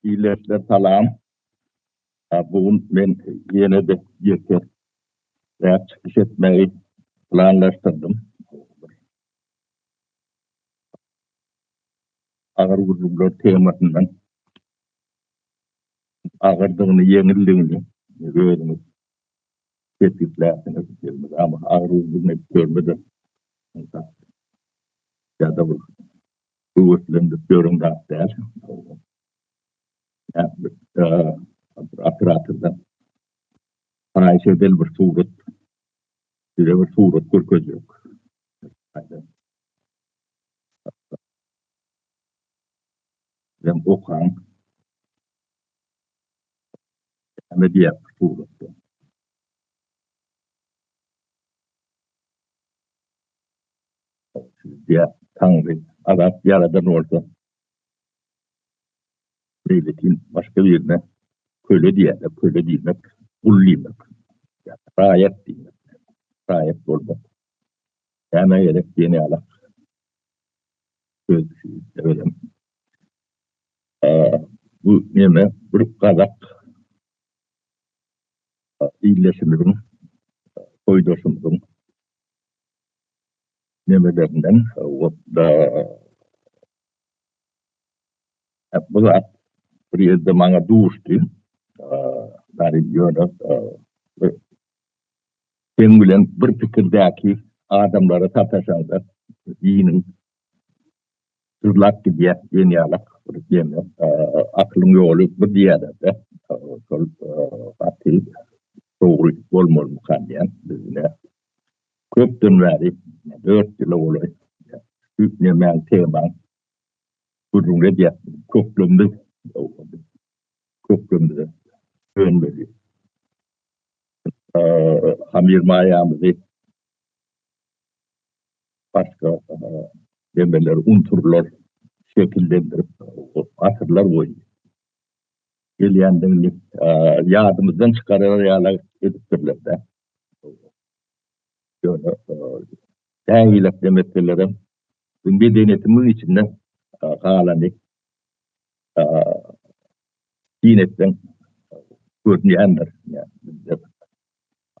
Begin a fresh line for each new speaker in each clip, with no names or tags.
Ildeşler salam. Bu gün men ýene-de ýeke räp çykyş etmegi planlaşdyrdym. Agyr gürrüňler temasyndan agyrdygyny, ýeňildigini özüňiz kesgitlärsiňiz. Elmydama agyr gürrüň edip ýörme-de ýa-da bir höweslendirip ýören zat däl. Operatordan haýyş edeli bir surat, size bir surat görkezjek. Sizem okaň. Näme diýýär bu suratda? Diýýär, Taňry azap ýaradan bolsa, beýlekin başga birine köle diýýärler. Köle diýmek, gul diýmek, raýat diýmek, raýat bolmak. Nämä gerek diýen ýaly söz özem. Bu neme bir gazak ildeşimiziň, soýdaşymyzyň nemelerinden bu zat bir ýerde maňa duşdy. Ýöne seň bilen bir pikirdäki adamlara sataşaňda diniň Jyzlap gidýär diýen ýalak bir neme, akylyň ýoly bir diýýärler-de, şol gaty dogry bolmalymykan diýýän. Biz ine köpden bäri, dört ýyla golaý şu nemäň, temaň gürrüňini edýäs. Köklerimiz, köklerimize dönmeli. Hamyr maýamyzy başga demeler, unsurlar şekillendirip asyrlar boýy gelýändigini ýadymyzdan çykarar ýaly edipdirler-de. Ýöne nähili demeselerem bu medeniýetimiziň içinde galany syn etseň görünýändir.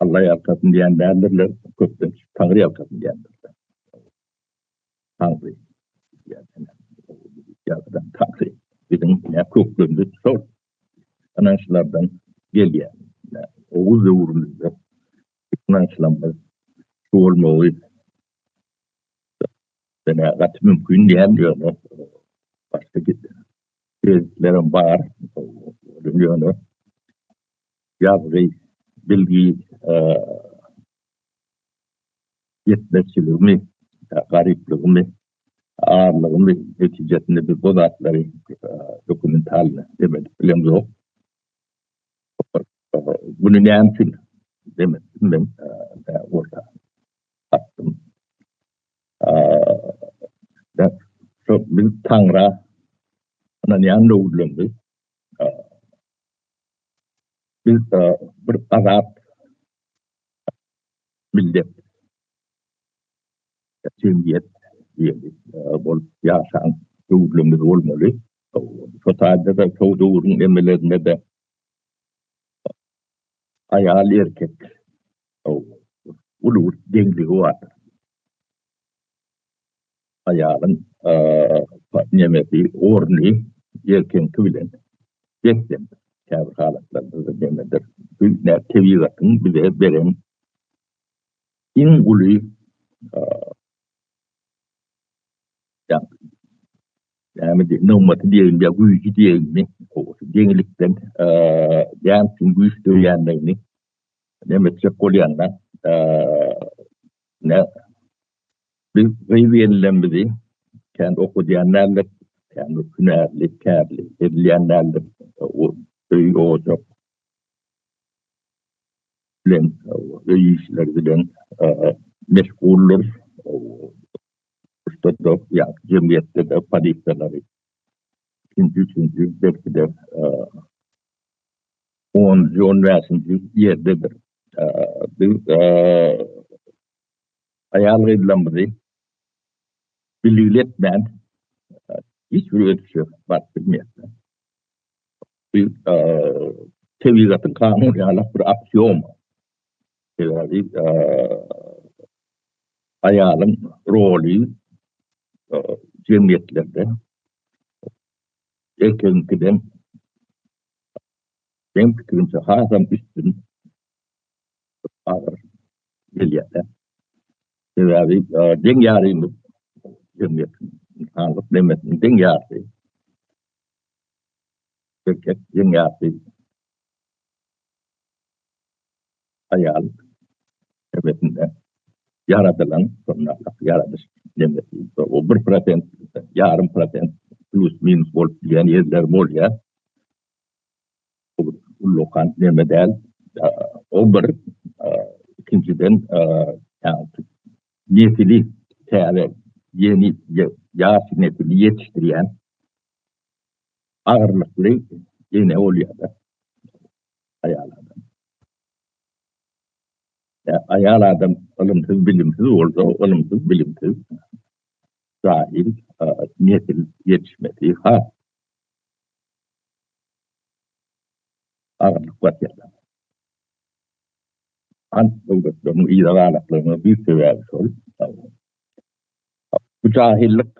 Alla ýalkasyn diýen däldirler, köplenç Taňry ýalkasyn diýendirler. Taňry ýalkadan Taňry biziň ine köklerimiz şol ynançlardan gelýär. Oguz döwrümizde ynançlarymyz şu bolmagy ine gaty mümkin däl, ýöne başga sebitlerem bar. Ýöne ýazgy, bilgi ýetmezçiligimi, garyplygymy, azlygymy netijesinde biz bu zatlary dokumentalny demedip bilemzok. Muny näme üçin demedim men orta atdym. Şo biz Taňra ynanýan döwürlerimiz Biz bir azat millet, jemgyýet diýeli bolup ýaşan döwürlerimiz bolmaly. Şo taýda-da, şo döwrüň emelerinde-de aýal-erkek uly bir deňligi bardyr. Aýalyň nemesi, orny erkegiňki bilen deň-deňdir. Käbir halatlarda deňedir. Bu tebigatyň bize beren iň uly näme diýip, nygmaty diýeýin ýa güýji diýeýinmi, deňlikden näme üçin güýç dörýändigini näme etjek bolýanda, Biz gyz gelinlerimizi kän okadýan däldik, kän bir hünärli, kärli edilýän däldik. Öý-ojak bilen, öý işleri bilen meşguldyr. Durmuşda-da, ýa jemgyýetde-de pozisiýalary ikinji, üçünji, belki-de onunjy, on bäşinji ýerdedir. Biz Aýal-gyzlarymyzy biligli etmän hiç bir ösüşe baryp bilmeýäris. Bu tebigatyň kanuny ýaly bir aksioma. Sebäbi aýalyň roly jemgyýetlerde erkegiňkiden meň pikirimçe hasam üstün agyr gelýär. Sebäbi deň ýarymyz jemgyýetiň ynsanlyk jemgyýetiniň deň ýarysy erkek, deň ýarysy aýal jemgyýetinde ýaradylan şonda ýaradyş jemgyýeti. O 1%, ýarym prosent plus minus bolup bilýän ýerler bolýar. Ullakan neme däl. O bir ikinjiden nesili täze ýeni ýaş nesili ýetişdirýän agyrlykly ene bolýar-da aýal adam. Aýal adam ylymsyz, bilimsiz bolsa, ylymsyz, bilimsiz jahil nesil ýetişmesi has agyrlyk basýarlar. Ant döwletleriniň yza galaklygynyň düýp sebäbi şol. Bu jahyllyk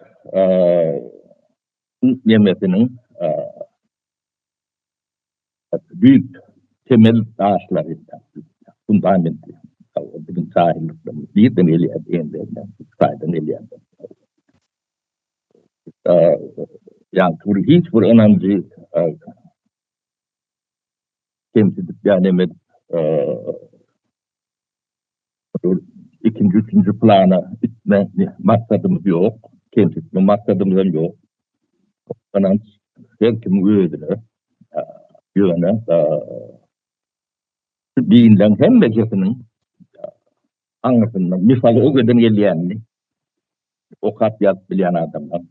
nemesiniň düýp temel daşlary, fundamenti, biziň jahyllyklygymyz nirden gelýär diýende, Hytaýdan gelýär. Ýagny bir hiç bir ynanjy kemsidip ýa neme edip ikinji, üçünji plana itme maksadymyz ýok. Kemsitme maksadymyz hem ýok. Ynanç her kimiň özüne. Ýöne şu dinleň hemmejesiniň aňyrsynda mifologiýadan gelýänini okap ýazyp bilýän adamlar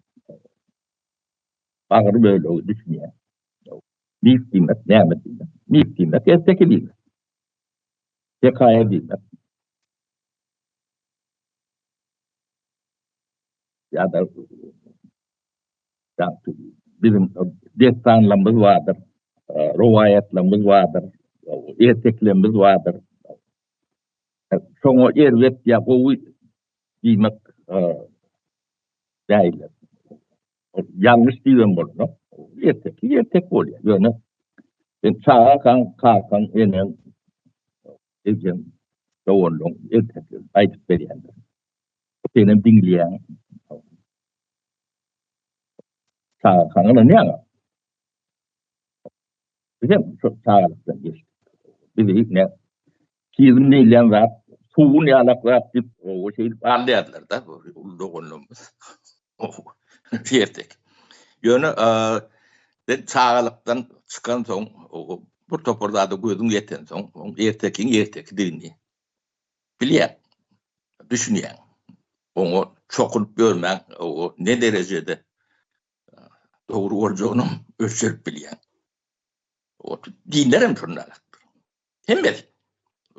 agyr bölegi düşünýär. Mif diýmek näme diýmek? Mif diýmek erteki diýmek. Hekaýa diýmek. Ýa-da biziň dessanlarymyz bardyr, rowaýatlarymyz bardyr, ertekilerimiz bardyr. Şoňa erbet ýa gowy diýmek däldir. Ýalňyş diýibem bolanok. Erteki ertek bolýar. Ýöne sen çagakaň, kakaň, eneň, ejeň, doganlaryň erteki aýdyp berýändir. Senem diňleýäň. Çagakaň ynanýaň. Bizem şo çagalykdan geçdik. Bizi ne Kizim diýilýän zat, suwun ýalak zat diýip, oba şeýdip
alýardylar-da, uly doganlarymyz. Ertek. Ýöne sen çagalykdan çykansoň, bir topar zada gözüň ýetensoň, oň ertekiň ertekidigini bilýäň, düşünýäň. Oňa çokunyp ýörmäň, ne derejede dogry boljagynam ölçerip bilýäň. O dinler hem şonda. Hemmesi.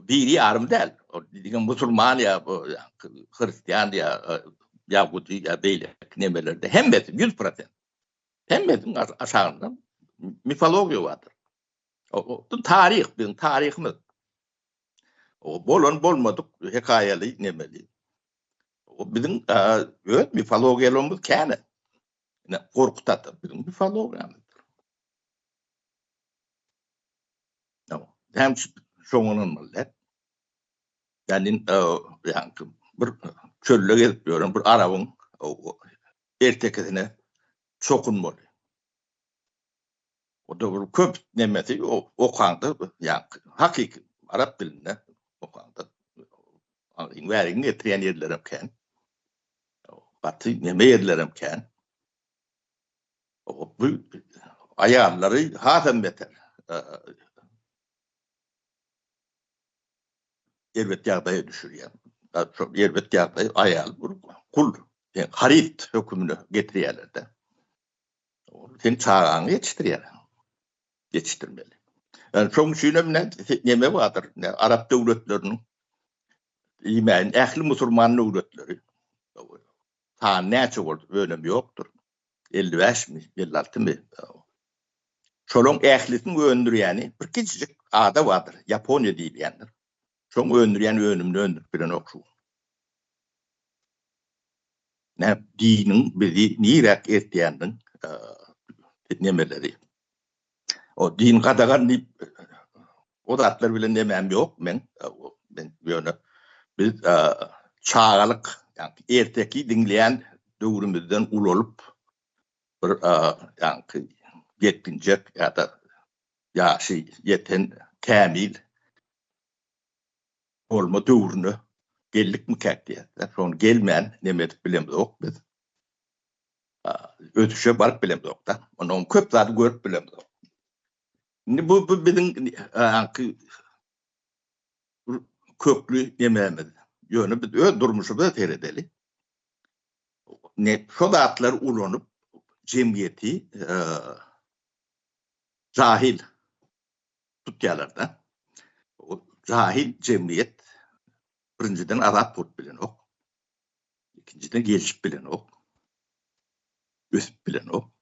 Biri ýarym däl. O diňe musulman ýa hristian ýa ýahudi ýa beýleki nemelerde hemmesi 100%. Hemmesiniň aşagynda mifologiýa bardyr. O taryh, biziň taryhymyz. O bolan bolmadyk hekaýaly nemeli. O biziň öz mifologiýalarymyz käne. Ine Gorkut ata biziň mifologiýamyzdyr. Hem şoňa ynanmaly däl. Ýani ýa bir çölde gezip ýören bir arabyň ertekisine çokunmaly. O da bir köp nemesi okaňda ýa hakyky arap dilinde okaňda aňyň bärigiň getirýän ýerlerem kän. Gaty neme ýerlerem kän. Bu aýallary hasam beter erbet ýagdaýa düşürýär. Şol erbet ýagdaý aýal bir gul, haryt hökümine getirýärler-de. Sen çagaňy ýetişdirýär. Ýetişdirmeli. Yani şoň üçin hem ne neme bardyr? Ne arap döwletleriniň diýmäýin ähli musulman döwletleri sany näçe boldy önüm ýokdur. 55 mi, 56 mi? Şolaň ählisiniň öndürýäni bir kiçijik ada bardyr, Ýaponiýa diýilýändir. Şoň öndürýän önümini öndürip bilenok şu gün. Nä diniň bizi niräk eltýäniniň nemeleri. O din gadagan diýip o zatlar bilen nemäm ýok meň. Men ýöne biz çagalyk, ýagny erteki diňleýän döwrümizden ulalyp bir ýagny ýetginjek ýa-da ýaşy ýeten kämil bolma döwrüne geldikmikäk diýýär. Şony gelmän neme edip bilemzok biz. Ösüşe baryp bilemzok-da. Ondan köp zady görüp bilemzok. Indi bu bu biziň aňky kökli nememiz. Ýöne biz öz durmuşymyza seredeli. Ne şo zatlary ulanyp jemgyýeti jahil tutýarlar-da. O jahil jemgyýet birinjiden azat bolup bilenok. Ikinjiden gelişip bilenok. Ösüp bilenok.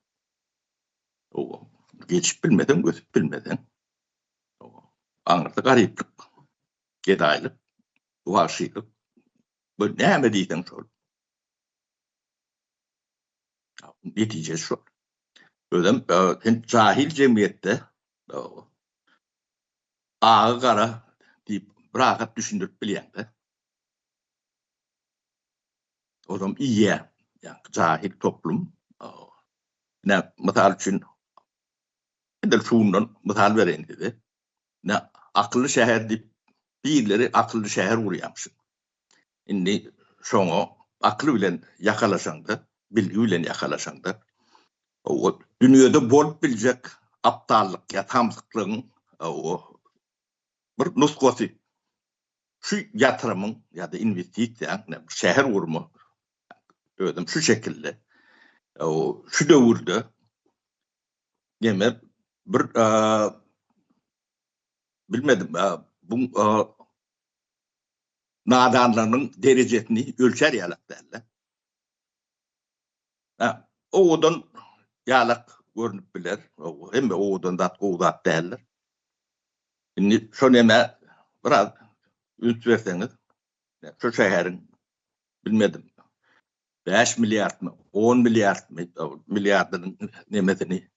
O gelişip bilmeseň, ösüp bilmeseň, aňyrda garyplyk, gedaýlyk, wagşylyk, bu näme diýseň şol. Netijesi şol. Özem sen jahil jemgyýetde agy gara diýip rahat düşündirip bilýäň-de. Olam iýýär. Ýa jahil toplum. Ine, mysal üçin edil şundan mysal bereýin size. Ine, akylly şäher diýip birleri akylly şäher gurýarmyşyn. Indi şoňa akyl bilen ýakalaşaňda, bilgi bilen ýakalaşaňda, o dünýede bolup biljek aptallyk ýa samsyklygyň bir nusgasy. Şu ýatyrymyň ýa-da inwestisiýaň, bir şäher gurma, özem şu şekilde, şu döwürde neme bir bilmedim, bu nadanlygynyň derejesini ölçär ýalak dälde. Ha, owadan ýalak görnüp biler. Hemme owadan zat gowy zat däldir. Indi şo nämä biraz üns berseňiz, şu şäheriň bilmedim 5 milliardmy, 10 milliardmy, milliardynyň nemesini,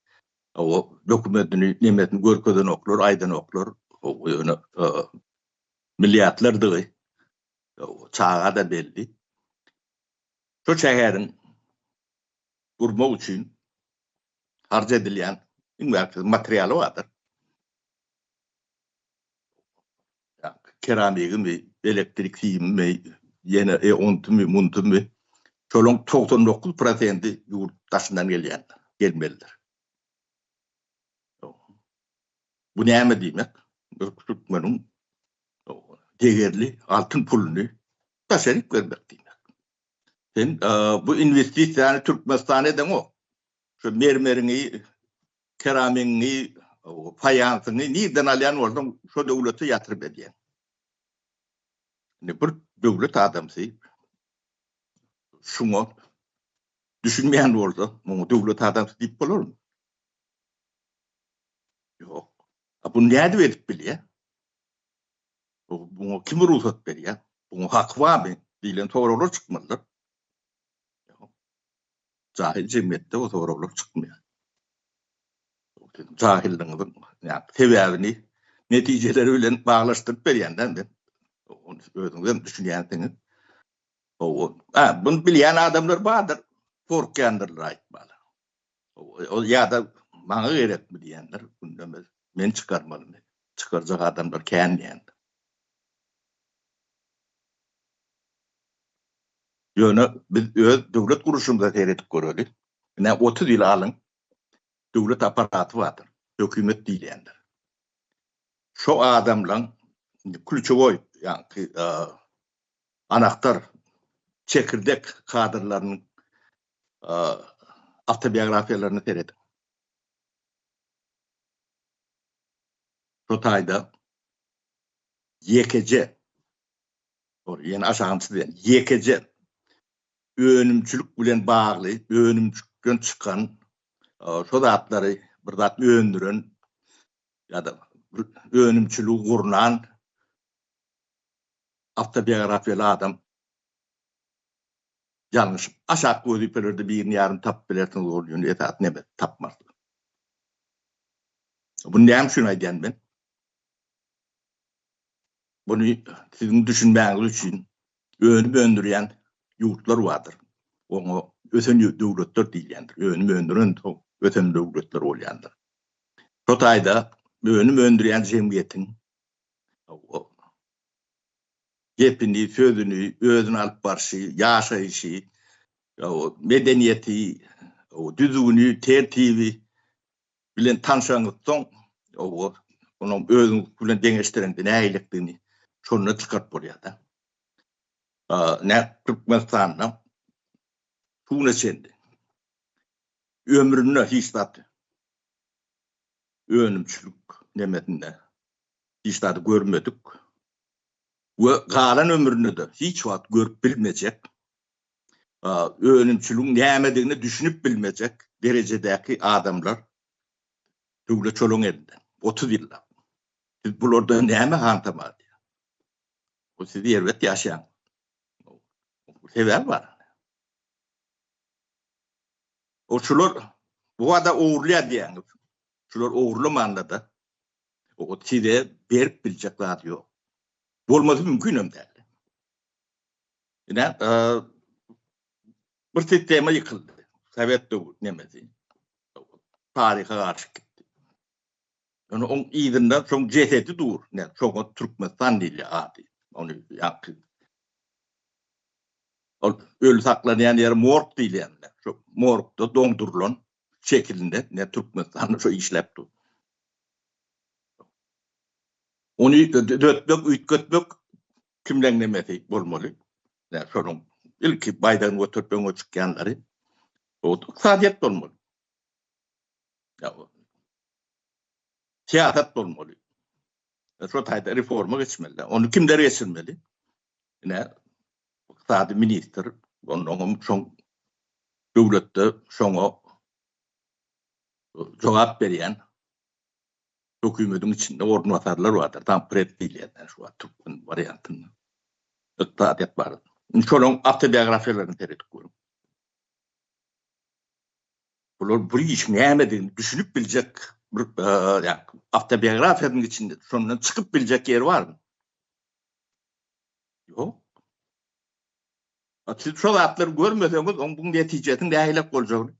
o dokumentini, nemesini görkezenoklar, aýdanoklar. Ýöne milliardlardygy çaga-da belli. Şu şäheriň gurmak üçin harç edilýän iň bärkisi materialy bardyr. Keramigimi, elektrik simimi, ýene e ontumy, muntumy, şolaryň 99 prosenti ýurt daşyndan gelýändir, gelmelidir. Bu näme diýmek? Bir türkmeniň degerli altyn puluny daşaryk bermek diýmek. Sen bu inwestisiýany Türkmenistana edeňok. Şu mermeriňi, keramigiňi, faýansyňy nirden alýan bolsaň, şo döwlete ýatyryp edýäň. Indi bir döwlet adamsy şuňa düşünmeýän bolsa, muňa döwlet adamsy diýip bolarmy? Ýok. A bunu nädip edip bilýär? Buňa kim rugsat berýär? Buňa haky barmy? diýlen soraglar çykmalydyr. Jahil jemgyýetde o soraglar çykmaýar. Jahilligiňiziň sebäbini netijeleri bilen baglaşdyryp berýän-dä men. Ony özüňiz hem düşünýänsiňiz. Ha, bunu bilýän adamlar bardyr, gorkýandyrlar aýtmaly. O ýa-da maňa gerekmi diýendir, gündemez. Men çykarmalymy? Çykarjak adamlar kän diýendir. Ýöne biz öz döwlet gurluşymyza seredip göreli. Ine 30 ýyl alyň. Döwlet apparaty bardyr. Hökümet diýilýändir. Şo adamlaň klýuçewoý, ýagny anahtar, çekirdek kadrlarynyň awtobiografiýalaryna serediň. Şo taýda ýekeje, ýene aşagyny çyzýan, ýekeje önümçilik bilen bagly, önümçilikden çykan şo zatlary bir zat öndüren ýa-da bir önümçiligi gurnan awtobiografiýaly adam ýalňyşyp aşakky wezipelerde birini ýarym tapyp bilersiňiz ol ýöne esasy neme tapmarsyňyz. Buny näme üçin aýdýan men? Buny siziň düşünmäňiz üçin önüm öndürýän ýurtlar bardyr. Oňa ösen döwletler diýilýändir. Önüm öndüren ösen döwletler bolýandyr. Şo taýda önüm öndürýän jemgyýetiň gepini, sözüni, özüni alyp barşy, ýaşaýşy, medeniýeti, düzgüni, tertibi bilen tanşaňyzsoň, onuň özüňiz bilen deňeşdireňde nähilidigini şonda çykaryp bolýar-da. Nä Türkmenistanda şu güne çenli ömründe hiç zat önümçilik nemesinde hiç zady görmedik we galan ömründe-de hiç wagt görüp bilmejek, önümçiligiň nämedigine düşünip bilmejek derejedäki adamlar döwlet şolaryň elinde. 30 ýyllap. Siz bulardan näme hantama alýar? O siz erbet ýaşaýaň. Sebäbi bar. O şular bu ada ogurlaýar diýýäňiz. Şular ogurlamanda-da o size berip biljek zady ýok. Bolmasy mümkin hem däl. Ine, bir sistema ýykyldy. Sowet döwür nemesi. Taryha garşy gitdi. Ýöne oň yzynda şoň jesedi dur. Ne, şoňa Türkmenistan diýilýär ady. Ony ýaňky Ol öli saklanýan ýeri morg diýilýär. Şo morgda doňdurylan şekilinde ne Türkmenistanda şo işläp dur. Ony düzetmek, üýtgetmek kimleň nemesi bolmaly? Ýa şonuň ilki baýdagyny göterip öňe çykýanlary o ykdysadyýet bolmaly. Ýa syýasat bolmaly. Şo taýda reforma geçmeli. Ony kimler geçirmeli? Ine ykdysady ministr, onnoňam şoň döwletde şoňa jogap berýän hökümediň içinde orunbasarlar bardyr. Zampred diýilýär şu wagt türkmen wariantynda. Ykdysadyýet barada. Indi şolaryň awtobiografiýalaryny seredip görüň. Bular bu işiň nämedigini düşünip biljek bir awtobiografiýasynyň içinde şondan çykyp biljek ýeri barmy? Ýok. Siz şo zatlary görmeseňiz, oň buň netijesiniň nähilek boljagyny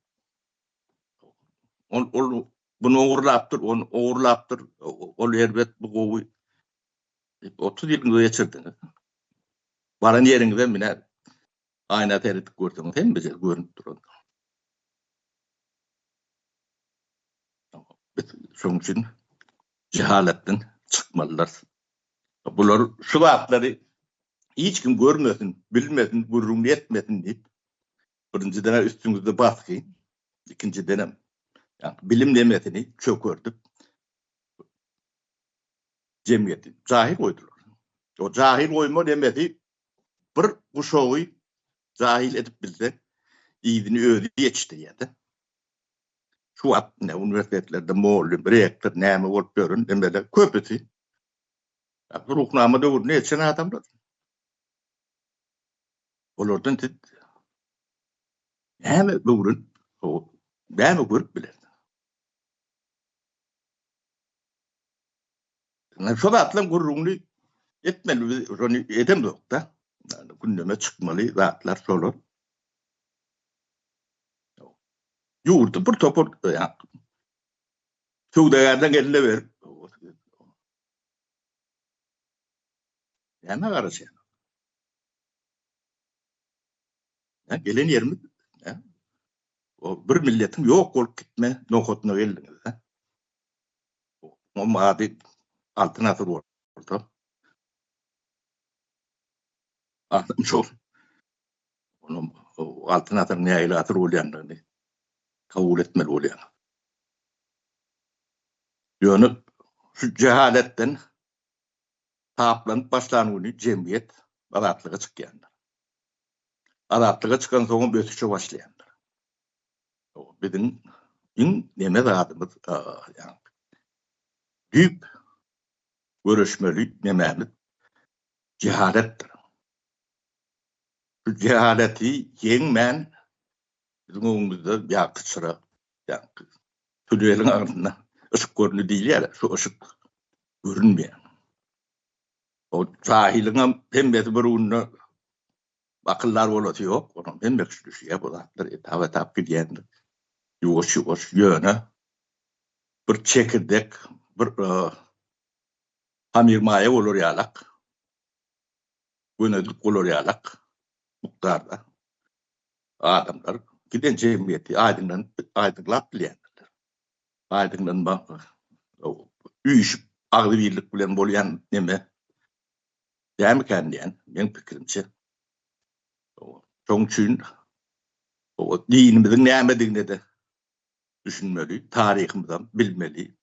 ol ol buny ogurlapdyr, ony ogurlapdyr, ol erbet, bu gowy. 30 ýylyňyzy geçirdiňiz. Baran ýeriňize mine aýna seredip görseňiz hemmesi görünip duran. Biz şonuň üçin jehaletden çykmalydyrys. Bular şu zatlary hiç kim görmesin, bilmesin, gürrüňini etmesin diýip, birinjiden üstüňizde basgy, ikinjidenem bilim nemesini çökerdip jemgyýeti jahil goýdular. O jahil goýma nemesi bir guşagy jahil edip bilse, yzyny özi ýetişdirýär-de. Şu wagt ne uniwersitetlerde mugallym, rektor näme bolup ýören demeler köpüsi Ruhnama döwründe ýetişen adamlar. Olardan siz näme öwrenip, näme görüp bilersiňiz? Şo zatlaryň gürrüňini etmeli, biz şony edemzok-da. Gündeme çykmaly zatlar şolar. Ýurdy bir topar söwdagärleň eline berip, Nämä garaşýaň? Ýa gelen ýerimiz, ýa o bir milletiň ýok bolup gitme nokatyna geldiňiz-dä. Oň ady Altyn asyr bolsa. Adam şol. Onuň Altyn asyryň nähili asyr bolýandygyny kabul etmeli bolýar. Ýöne şu jehaletden taplanyp başlan güni jemgyýet azatlyga çykýandyr. Azatlyga çykansoňam ösüşe başlaýandyr. Biziň Iň neme zadymyz, düýp göreşmeli nemämiz jehaletdir. Şu jehaleti ýeňmän biziň öňümizde ýagty çyra, ýagty tuneliň agzynda yşyk göründi diýilýär, şu yşyk görünmeýär. O jahylyňam hemmesi bir günde akyldar bolasy ýok, onuň hemme kişi düşýär bu zatlar etap-etap gidýändir. Ýuwaş-ýuwaş ýöne bir çekirdek, bir hamyrmaýa bolar ýalak, gönezlik bolar ýalak mukdarda adamlar giden jemgyýeti aýdyňlanyp aýdyňlap bilýändirler. Aýdyňlanma üýşüp agzybirlik bilen bolýan neme dämikän diýen meň pikirimçe. Şoň üçin dinimiziň nämedigine-de düşünmeli, taryhymyzam bilmeli,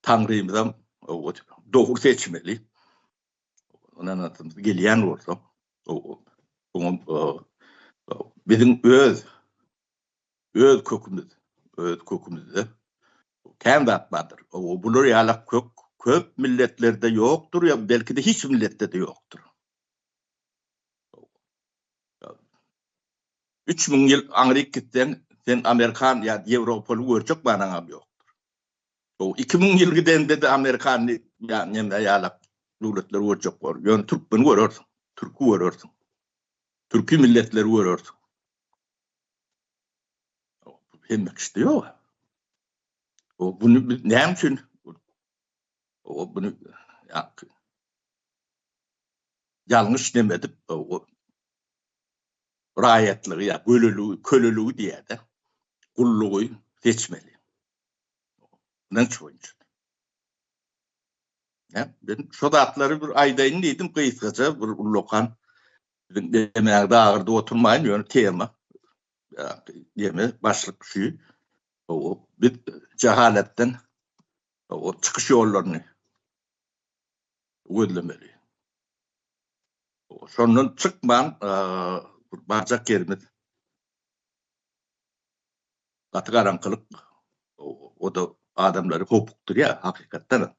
Taňrymyzam dogry seçmeli. Ynanasymyz gelýän bolsa, oňam biziň öz öz kökümiz, öz kökümizde kän zat bardyr. Bular ýalak kök köp milletlerde ýokdur, ýa belki-de hiç milletde-de ýokdur. 3000 ýyl aňryk gitseň, sen amerikan ýa ýewropaly görjek manaňam ýokdur. O 2000 ýyl gidende-de amerikany ýa neme ýalak döwletleri görjek bor. Ýöne türkmeni görersiň, türki görersiň. Türki milletleri görersiň. Hemme kişide ýok. O bunu biz näme üçin o bunu ýalňyş neme edip o raýatlygy ýa göleligi, köleligi diýýär-de, gullugy seçmeli. Ynanç boýunça. Ýa, ben şo zatlary bir aýdaýyn diýdim, gysgaça bir ullakan biziň demäňde agyrdyp oturmaýyn, ýöne tema ýene başlyk şu. O biz jahaletden o çykyş ýollaryny gözlemeli. Şondan çykman barjak ýerimiz gaty garaňkylyk, o-da adamlary hopukdyrýar hakykatdan.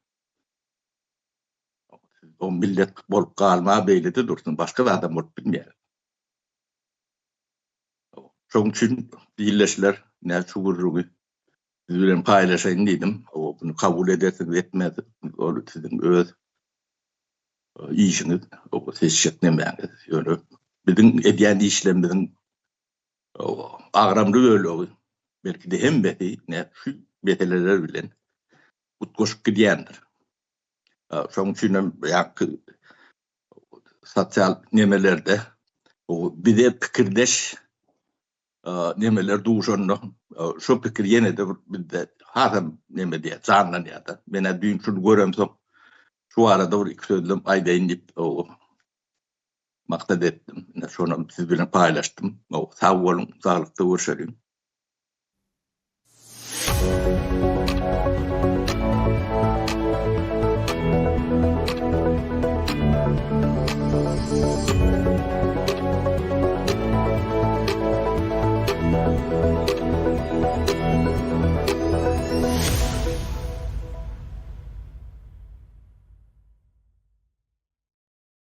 O millet bolup galma beýlede dursun, başga zadam bolup bilmeýär. Şonuň üçin illeşler näme şu gürrüňi siz bilen paýlaşaýyn diýdim. O bunu kabul edersiňiz, etmezsiňiz, ol siziň öz işiňiz, o seçjek nemäňiz. Ýöne biziň edýän işlerimiziň agramly bölegi, belki-de hemmesi ne şu meseleler bilen utgaşyp gidýändir. Şonuň üçin hem ýaňky sosial nemelerde bize pikirdeş nemeler duşanda şo pikir ýene-de bir bizde hasam neme diýýär, janlanýar-da. Men-ä düýn şuny göremsoň, şu barada bir iki sözlem aýdaýyn diýip maksat etdim. Ine, şonam siz bilen paýlaşdym. Sag boluň, saglykda görşeliň.